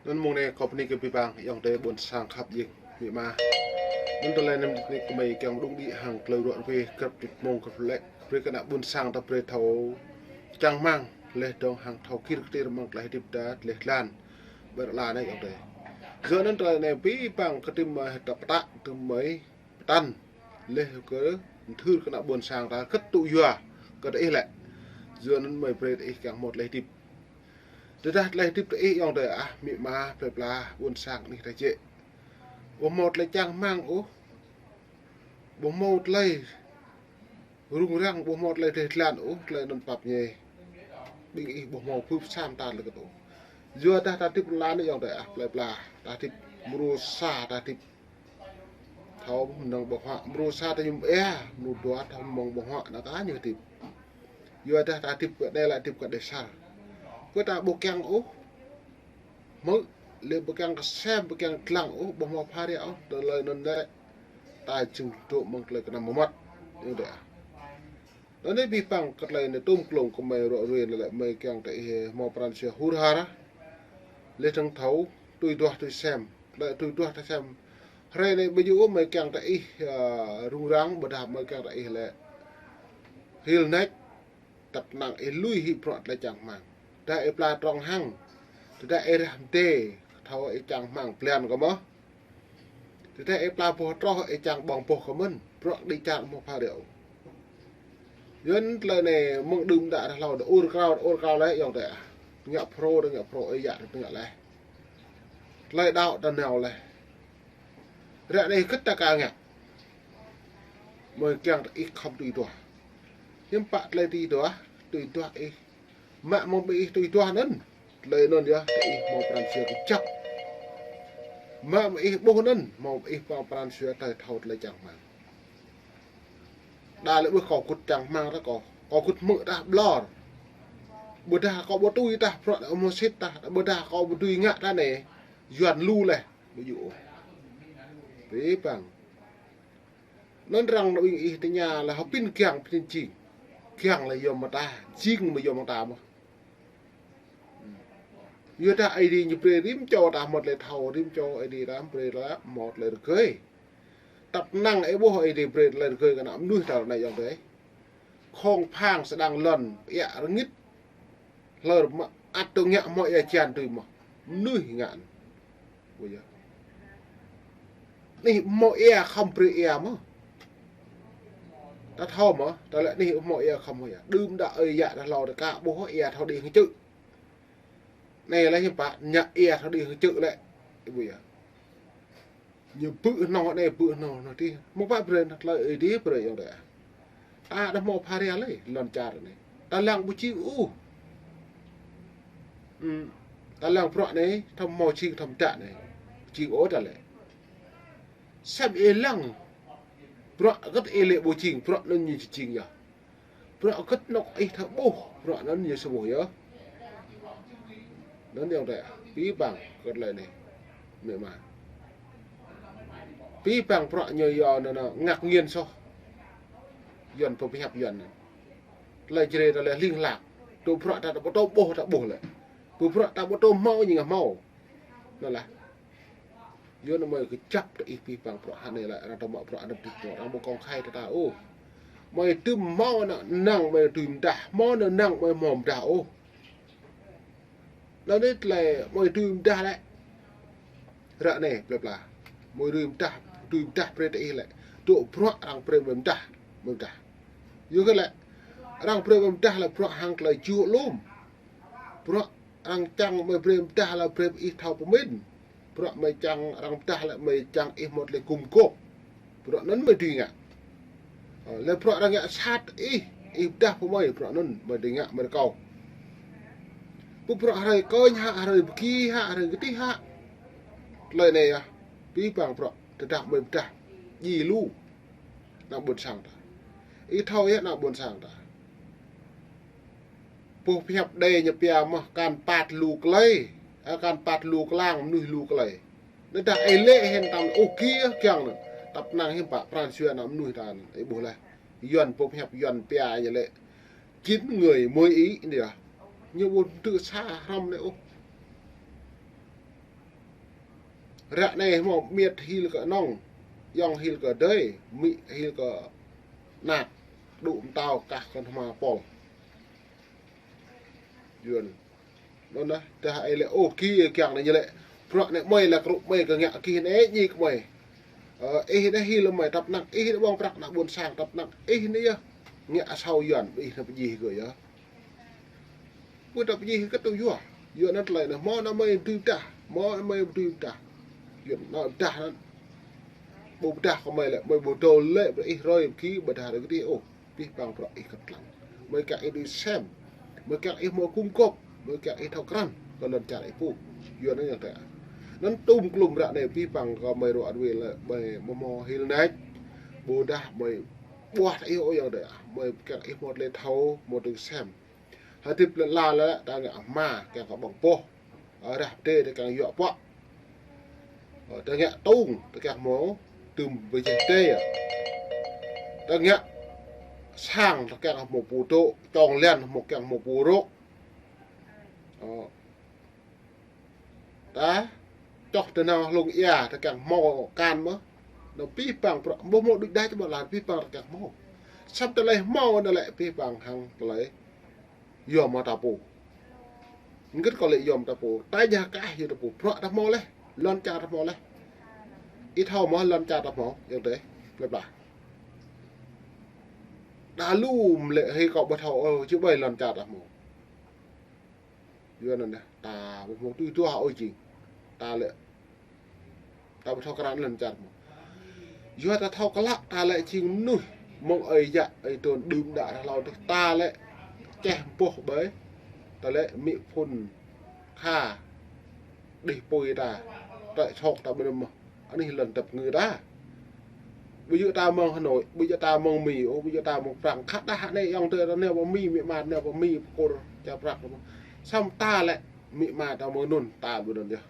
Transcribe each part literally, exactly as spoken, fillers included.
Anŭn mông anai kâo bơni kơ abih bang ayŏng adơi ƀôn sang khăp jing amĭ ama. Anŭn tơlơi anai kơmơi kiăng mơđung đĭ hăng tơlơi ruă rơwe grăp mông grăp lĕ. Brơi kơ ană ƀôn sang ta brơi thâo čang rơmang, laih dơ̆ng hăng thâo gir kơtir mơ̆ng tơlơi hơdip ta, tơlơi jơlan ƀơi lŏn anai ayŏng adơi. Yua anŭn tơlơi anai abih bang kơtư̆m mơi ta pơtă, kơtư̆m mơi pơtăn, laih kơ mơthưr kơ ană ƀôn sang ta kơt tŭ yua kơ tơ ih lĕ. Yua anŭn mơi brơi tơ ih kiăng hmâo tơlơi hơdip. Tơdah tơlơi hơdip tơ ih ayŏng adơi ah, amĭ ama, plơi pla, ƀôn sang anih ta jĕ. Ƀu hmâo tơlơi čang rơmang ôh. Ƀu hmâo tơlơi rŭng răng, ƀu hmâo tơlơi dêh dlan ôh, tơlơi anŭn pap ñe. Ƀing ih ƀu hmâo bưp sam ta lĕ kơt ôh. Yua dah ta hơdip lăn anai ayŏng adơi ah, plơi pla, ta hơdip mrô sa, ta hơdip thâo mơnơ̆ng ƀơ̆ng huă, mrô sa ta mơñum ia, mrô dua ta mơ̆ng ƀơ̆ng huă, anŭn kơ ñu hơdip. Yua dah ta hơdip kơ anai lĕ hơdip kơ đe sar. Kơ ta ƀu kiăng ôh hmư̆, lĕ ƀu kiăng kơ sem, ƀu kiăng lăng ôh, ƀu hmâo pha ria ôh, tơlơi anŭn lĕ ta jing dŏ mơ̆ng tơlơi kơnăm mơmŏt. Ayŏng adơi ah. Anŭn anai abih bang kơ tơlơi anai tŭm klông kơ mơi ruă rui anai lĕ mơi kiăng tơ ih hmâo pran jua hur har. Laih dơ̆ng thâo tui duah tui sem. Tơlơi tui duah tui sem. Hrơi anai ƀu djơ̆ ôh mơi kiăng tơ ih, ơ, rŭng răng, ƀôdah mơi kiăng tơ ih lĕ hil nač. Tăp năng ih lui hĭ bruă tơlơi čang rơmang. Tơdah ih pla trong hăng. Tơdah ih rah mdê, thâo ih čang rơmang blan kơ mơ̆. Tơdah ih pla boh troh, ih čang ƀơ̆ng boh kơ mơ̆n, bruă đĭ čar mơ̆ pha ria ôh. Yua anŭn tơlơi anai mơ̆ng đưm đă rah hlâo, đa ur krao, đa ur krao laih ayŏng adơi ah. Ngă phrâo, đa ngă phrâo, ih yă, đa ngă laih. Tơlơi đaŏ ta nao laih. Ră anai kơt ta ka ngă. Mơi kiăng tơ ih khŏm tui duah. Hiư̆m pă tơlơi tui duah, tui duah ih. Mă mơ̆ng ƀing ih tui duah anŭn. Tơlơi anŭn yơh, tơ ih hmâo pran jua kơjăp. Mă mơ̆ng ih ƀuh anŭn, hmâo ih hmâo pran jua tơlơi thâo tơlơi čang rơmang. Đa lĕ ƀuh kâo kŭt čang rơmang tah kâo. Kâo kŭt hmư̆ tah ƀlŏr. Ƀôdah kâo ƀu tui tah bruă anai hmâo sĭt tah. Ƀôdah kâo ƀu dưi ngă tah anai. Yuan lu laih. Ƀu djơ̆ ôh. Abih bang. Anŭn arăng anŭn ƀing ih tơña lĕ hơpĭn kiăng pơtĭn jing. Kiăng lĕ yua mơ̆ng ta, jing mơ̆ yua mơ̆ng ta mơ̆. Yua dah Aê Diê ñu brơi rĭm čô ta hmâo tơlơi thâo, rĭm čô Aê Diê ta brơi ta hmâo tơlơi rơgơi. Tăp năng ih ƀuh Aê Diê brơi tơlơi rơgơi kơ ană mơnuih ta anai ayŏng adơi. Khŏng phang sơdang lŏn, ia rơngit. Hlơr mă ăt tơ ngă hmâo ia čan tui mơ̆. Mơnuih ngă anŭn. Ƀu djơ̆. Anih hmâo ia khŏm brơi ia mơ̆. Ta thâo mơ̆, ta lĕ anih hmâo ia khŏm hmâo ia. Đưm đă ơi yă ta hlâo ta ka ƀuh ia thâo đĭ hăng čư̆. Anai lĕ hiư̆m pă, ngă ia thâo đĭ hăng čư̆ lĕ. Ƀu djơ̆. Ñu bư̆ hnoh anai, bư̆ hnoh hnoh tih. Mơ̆ng pă brơi anŭn tơlơi Aê Diê brơi ayŏng adơi ah. Ta đa hmâo pha ria lĕ, lŏn čar anai. Ta lăng ƀu jing ôh. Ưm, ta lăng bruă anai, thâo hmâo jing thâo mơdă anai. Jing ôh ta lĕ. Sem ih lăng. Bruă hơget ih lĕ ƀu jing, bruă anŭn ñu či jing yơh. Bruă hơget anŏ ih thâo ƀuh, bruă anŭn ñu samơ̆ yơh. Anŭn ayŏng adơi, abih bang kơ tơlơi anai. Mĕ ma. Abih bang bruă ñu yua anŭn ngă ngên soh. Yuan pơhiăp Yuan anŭn. Tơlơi Jrai ta lĕ hling hlak. Tơ bruă ta ƀu tŭ ƀuh ta ƀuh lĕ. Tơ bruă ta ƀu tŭ hmâo ñu ngă hmâo. Anŭn lah. Yua anŭn mơi kơjăp tơ ih abih bang bruă hơnai lĕ arăng tơmă bruă anŭn tih mơ̆ arăng ƀu kông khai tơ ta ôh. Mơi tŭ hmâo anŭn năng mơi tui mơdah, hmâo anŭn năng mơi hmâo mơdah ôh. Anŭn anai tơlơi mơi tui mơdah lĕ. Ră anai plơi pla. Mơi tui mơdah, tui mơdah brơi tơ ih lĕ. Tŭ bruă arăng brơi mơi mơdah, mơi mơdah. Yua kơ lĕ arăng brơi mơi mơdah lĕ bruă hăng tơlơi juh lŏm. Bruă arăng čang mơi brơi mơdah lĕ brơi ih thâo pơmĭn. Bruă mơi čang arăng mơdah lĕ mơi čang ih hmâo tơlơi gum gôp. Bruă anŭn mơi dưi ngă. Ơ, lĕ bruă arăng ngă sat ih, ih mơdah pơ mơi bruă anŭn mơi dưi ngă mơi rơkâo. Pơ bruă hrơi kơñ hă, hrơi pơgi hă, hrơi kơtih hă. Tơlơi anai yơh, abih bang bruă tơdah mơi mơdah djai lu. Ană ƀôn sang ta. Ih thâo yơh ană ƀôn sang ta. Boh pơhiăp Ơi Adai ñu pia mơ̆ akan păt lu klei, akan păt lu klang, mơnuih lu klei. Anŭn dah ih lĕ hĭn tam ôh kiăng anŭn. Tăp năng hiư̆m pă pran jua ană mơnuih ta anŭn. Ih ƀuh laih. Yuan boh pơhiăp Yuan pia ñu lĕ chín người mười ý anŭn yơh. Ñu ƀu tŭ sa hrŏm anai ôh. Ră anai hmâo miet hil kơ nong, yŏng hil kơ dơi, mĭ hil kơ năk, đŭ mtao kah kơ hma pol. Yuan. Anŭn nah, tah ai lĕ, ô, ki kiăng anai ñu lĕ. Prăk anai mơi lĕ krŭ mơi kơ ngă ki anai ñik mơi. Ơ, ih anai hil mơi tăp năk, ih anai ƀơ̆ng prăk ană ƀôn sang tăp năk, ih anai yơh. Ngă asâo Yuan, ih anai pơjih kơ yơh. Ƀu tăp pơjih kơ tŭ yua. Yua anŭn tơlơi anai, hmâo ană mơi dưi pơdah, hmâo ană mơi dưi pơdah. Yuan anŭn pơdah anŭn. Ƀu pơdah kơ mơi lĕ, mơi ƀu dŏ lĕ, brơi ih rơi ki, ƀôdah rơi kơ tih, ôh. Pih pang prăk ih kơtlăng. Mơi kiăng ih dưi sem. Mơi kiăng ih hmâo gum gôp. Mơi kiăng ih thâo krăn kơ lŏn čar ih pô. Yua anŭn yơh tơ̆. Anŭn tŭm klum ră anai pih pang kơ mơi ruă rui lĕ mơi hmâo hmâo hil nač. Ƀôdah mơi ƀuah ih ôh yơh tơ̆. Mơi kiăng ih hmâo tơlơi thâo, hmâo tơlơi sem. Hơdip lĕ la lĕ ta ngă hma kiăng kơ ƀơ̆ng boh. Ơ, rah pơdê ta kiăng yua pŏk. Ơ, ta ngă tŭng, ta kiăng hmâo tŭm bơjeh tê yơh. Ta ngă sang, ta kiăng hmâo pô dŏ, čong liăn, hmâo kiăng hmâo pô rŏk. Ơ. Ta čoh tơnao hlung ia, ta kiăng hmâo kan mơ̆. Anŭn pih pang prăk, ƀu hmâo đuč đač ƀôdah pih pang ta kiăng hmâo. Samơ̆ tơlơi hmâo anŭn lĕ pih pang hăng tơlơi yom hăng ta pô. Ngĭt kơ lĕ yom ta pô, ta jah kah yơh ta pô, prăk ta hmâo laih, lŏn čar ta hmâo laih. Ih thâo mơ̆ lŏn čar ta hmâo, yơh tơ̆, plơi pla. Đa lu mơ̆ lĕ hĭ kâo ƀu thâo, ơ, či ƀai lŏn čar ta hmâo. Yua anŭn yơh, ta ƀu hmâo tui tuah ôh jing. Ta lĕ ta ƀu thâo krăn lŏn čar mơ̆. Yua ta thâo klă ta lĕ jing mơnuih mơ̆ng ơi yă ơi tơn đưm đă hlâo dih ta lĕ čeh boh ƀơi. Ta lĕ mĭ phŭn kha đih pui ta. Tơlơi sŏk ta ƀơi anŭn mơ̆. Anai lŏn tơpă ngư ta. Ƀu djơ̆ ta mơ̆ng Hà Nội, ƀu djơ̆ ta mơ̆ng Mi, ôh, ƀu djơ̆ ta mơ̆ng Prăng. Khăt đah anai yŏng tơ anai ƀơi Mi, Mi mă anai ƀơi Mi, pơkôr čar Prăng. Samơ̆ ta lĕ mĭ mă ta mơ̆ng anŭn, ta ƀơi anŭn yơh.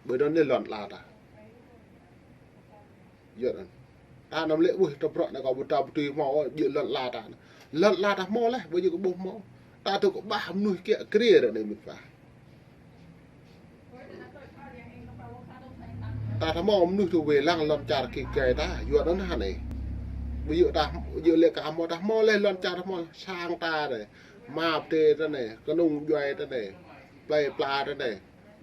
Ƀơi anŭn anai lŏn ala ta. Yơh anŭn. Ta anăm lĕ ƀuh ta prăk anai kâo ƀu ta ƀu tui hmâo, djơ̆ lŏn ala ta. Lŏn ala ta hmâo laih, ƀu djơ̆ kơ ƀuh hmâo. Ta tŭ kơ ƀah mơnuih kiă kriê ră anai mĭt wa. Ta thâo hmâo mơnuih tŭ wai lăng lŏn čar kiăng gai ta, yua anŭn hă anai. Ƀu djơ̆ ta, ƀu djơ̆ lĕ kơ hmâo ta hmâo laih lŏn čar ta hmâo sang ta anai. Mă pơdê ta anai, kơnung djuai ta anai, plơi pla ta anai,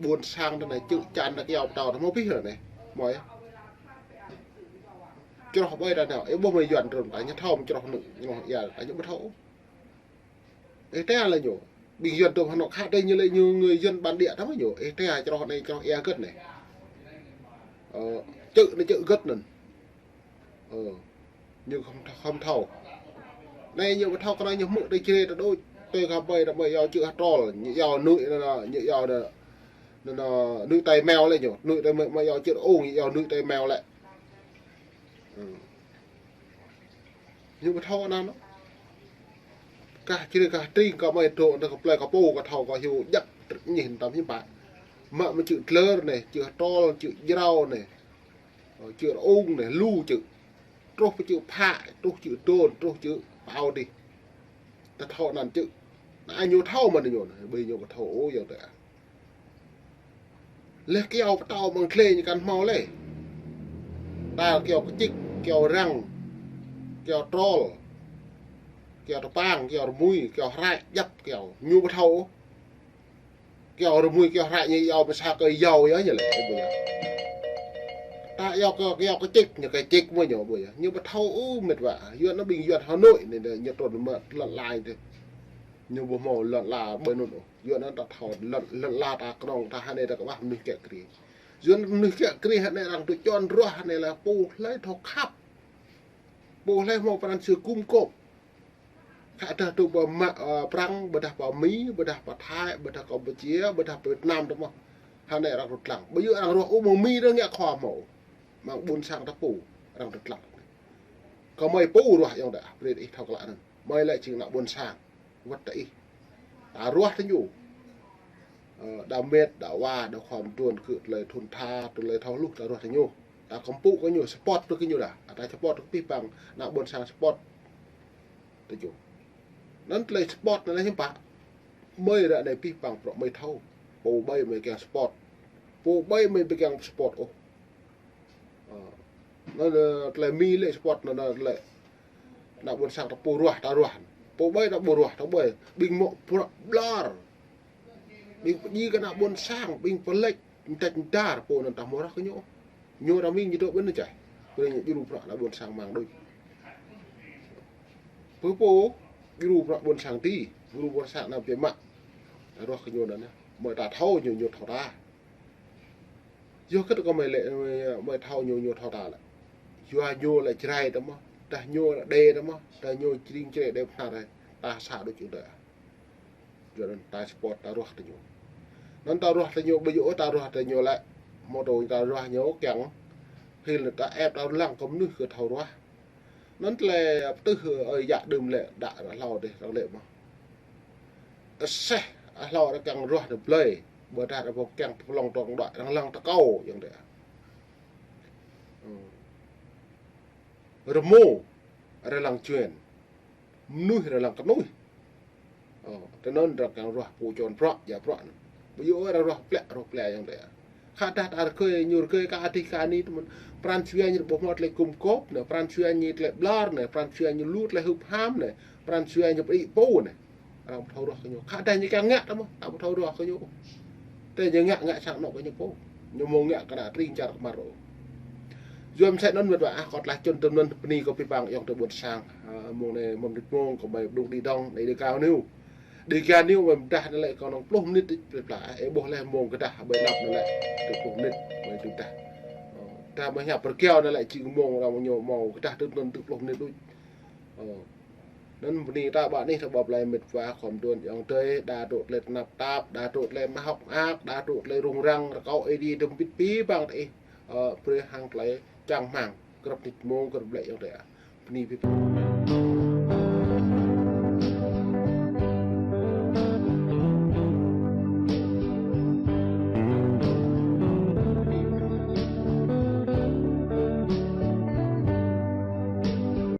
ƀôn sang ta anai, čư̆ čan ta kyâo pơtâo ta hmâo pih ră anai. Hmâo yơh. Čroh ƀai ta anai, ih ƀuh mơi Yuan trŭn ta, ñu thâo mơ̆ čroh anŭn, ñu ia ta ñu ƀu thâo. Ih tê lĕ ñu. Ƀing Yuan tôm Hà Nội khăt tê ñu lĕ ñu người dân bản địa tăm ñu. Ih tê čroh anai čroh ia gơ̆t anai. Ơ, čư̆ anai čư̆ gơ̆t anŭn. Ơ, ñu khŏm thâo, khŏm thâo. Anai ñu ƀu thâo kơ anai ñu hmư̆ tơ črê tơ đôč. Tơ kơ ƀai tơ ƀai yua čư̆ hơtrol, ñu yua nuih anŭn, ñu yua anŭn, anŭn, anŭn nuih tai meo lĕ ñu. Nuih tai meo, mă yua čư̆ ung, ñu yua nuih tai meo lĕ. Ơ. Ñu ƀu thâo anŭn. Kah črê kah tring kơ mơi dŏ anŭn kơ plơi kơ pô kơ thâo kơ hyu djăp ñih tăm hiư̆m pă. Mă mơ̆ čư̆ tlơr anai, čư̆ hơtrol, čư̆ jrao anai. Ơ, čư̆ ung anai, lu čư̆. Truh pơ čư̆ phă, truh čư̆ tơn, truh čư̆ pao dih. Ta thâo anŭn čư̆. Anai ñu thâo mơ̆n ñu anai, ƀai ñu ƀu thâo ôh yơh tơ̆. Lĕ kyâo pơtâo mơ̆ng tlê ñu kăn hmâo lĕ. Ta kyâo kơčik, kyâo răng, kyâo trol, kyâo tơpang, kyâo rơmui, kyâo hrăi, djăp kyâo. Ñu ƀu thâo ôh. Kyâo rơmui, kyâo hrăi ñu yua mơ̆ sa kơ yua yơh, yơh lĕ, ƀu yơh. Ta yua kơ, kyâo kơčik, ñu kơčik mơ̆ ñu ƀu yơh. Ñu ƀu thâo ôh mĭt wa. Yuan anŭn ƀing Yuan Hà Nội anai, ñu trŭn mă lŏn ala tơ. Ñu ƀu hmâo lŏn ala ƀơi anŭn ôh. Yua anŭn ta thâo lŏn, lŏn ala ta kơnơ̆ng ta hơnai ta kơ ƀah mơnuih kiă kriê. Yua anŭn mơnuih kiă kriê hơnai arăng tŭ čon ruah hơnai lĕ pô hlơi thâo khăp. Pô hlơi hmâo pran jua gum gôp. Khă dah tŭ pơ mă, ơ, Prăng, ƀôdah pơ Mi, ƀôdah pơ Thái, ƀôdah Campuchia, ƀôdah pơ Việt Nam tơ mơ̆. Hơnai arăng tŭ tlăng. Ƀu djơ̆ arăng ruah ôh mơ̆ng Mi arăng ngă khua hmâo. Mơ̆ng ƀôn sang ta pô arăng tŭ tlăng. Kơ mơi pô ruah yơh dah, brơi ih thâo klă anŭn. Mơi lĕ jing ană ƀôn sang. Wơ̆t tơ ih. Ta ruah tơ ñu. Ơ, đa met, đa wa, đa khua mơdron kơ tơlơi thun tha, tơlơi thâo hluh, ta ruah tơ ñu. Ta kơmpŭ kơ ñu, support tơ kơ ñu dah. Ta support tơ pih pang, ană ƀôn sang support tơ ñu. Anŭn tơlơi support anŭn hiư̆m pă. Mơi ră anai pih pang prăk mơi thâo. Pô ƀai mơi kiăng support. Pô ƀai mơi ƀu kiăng support ôh. Ơ, anŭn, ơ, tơlơi Mi lĕ support anŭn, anŭn tơlơi ană ƀôn sang ta pô ruah, ta ruah. Pô ƀai ta pô ruah, ta ƀai. Ƀing mŏ bruă ƀlŏr. Ƀing pơdjai kơ ană ƀôn sang, ƀing pơlĕč, mơtĕč mơdar, pô anŭn ta hmâo ruah kơ ñu. Ñu ră Mi ñu dŏ ƀơi anŭn čai. Brơi ñu djru bruă ană ƀôn sang mơ̆ng đôč. Pô pô, djru bruă ƀôn sang ti, djru ƀôn sang ană biă mă. Ta ruah kơ ñu anŭn, mơi ta thâo ñu, ñu thâo ta. Yua kơ tơkơ mơi lĕ, mơi thâo ñu, ñu thâo ta lĕ. Yua ñu lĕ Jrai ta mơ̆n, dah ñu lĕ Êđê ta mơ̆n, dah ñu Jring Jrai Êđê Bahnar, ta sa đôč ư đơi. Yua anŭn ta support, ta ruah tơ ñu. Anŭn ta ruah tơ ñu, ƀu djơ̆ ôh ta ruah tơ ñu lĕ, mơ̆ tơ ta ruah ñu kiăng, hil ta ĕp ta lăng kơ mơnuih kơ thâo ruah. Anŭn tơlơi pơtưh ơi yă đưm lĕ đă ră hlâo dih răng lĕ mơ̆n. Aseh, hlâo ră kiăng ruah anŭn blơi, ƀôdah ră pô kiăng pơlŏng tŏng đuaĭ răng lăng tơkâo yơ̆ng dih. Ơ. Rơmô, ră lăng čuen. Mơnuih ră lăng kơnuih. Ơ, tơ anŭn ră kiăng ruah pô čon bruă, djă bruă anŭn. Ƀu djơ̆ ôh ră ruah plĕ, ruah plĕ yơ̆ng dih. Khă dah ta rơgơi, ñu rơgơi kơ adih kơ ani tơ mơ̆n. Pran jua ñu ƀu hmâo tơlơi gum gôp anai, pran jua ñu tơlơi ƀlŏr anai, pran jua ñu lu tơlơi hưp ham anai, pran jua ñu pơđĭ pô anai. Arăng ƀu thâo ruah kơ ñu. Khă dah ñu kiăng ngă tơ mơ̆n, ta ƀu thâo ruah kơ ñu. Tơ ñu ngă, ngă sang anŏ kơ ñu pô. Ñu mơ̆ng ngă kơ ană tring čar kơmar ôh. Yua mơsĕ anŭn mĕt wa ah, kâo tơlơi čun tơm anŭn bơni kơ pih pang yŏng tơ ƀôn sang. Ơ, mơ̆ng anai mơ̆ng đĭč mơ̆ng kơ ƀai pơdŏng đĭ đŏng, anai đĭ kâo niu. Đĭ kâo niu ƀai mơdah anai lĕ kâo nŏng pluh mơnit đĭ plơi pla, ơ, ƀuh lĕ mơ̆ng kơdah ƀai năp anai lĕ, tơ pluh mơnit, ƀai tơdah. Ơ, tơdah ƀai hñăp pơrkiao anai lĕ čing mơ̆ng arăng ñu mơ̆ng kơdah tơ anŭn tơ pluh mơnit đôč. Ơ. Anŭn bơni ta ƀă anih ta ƀă plơi mĕt wa khŏm đuaĭ yŏng tơi, đa dŏ tơlơi tơnap tap, đa dŏ tơlơi mơhŏk mơak, đa dŏ tơlơi rŭng răng, rơkâo Ơi Adai dŏ pĭt pĭ ƀăng tơ ih, ơ, brơi hăng tơlơi čang hmang, grăp đĭč mơ̆ng, grăp blĕ yŏng tơi. Bơni pih pang.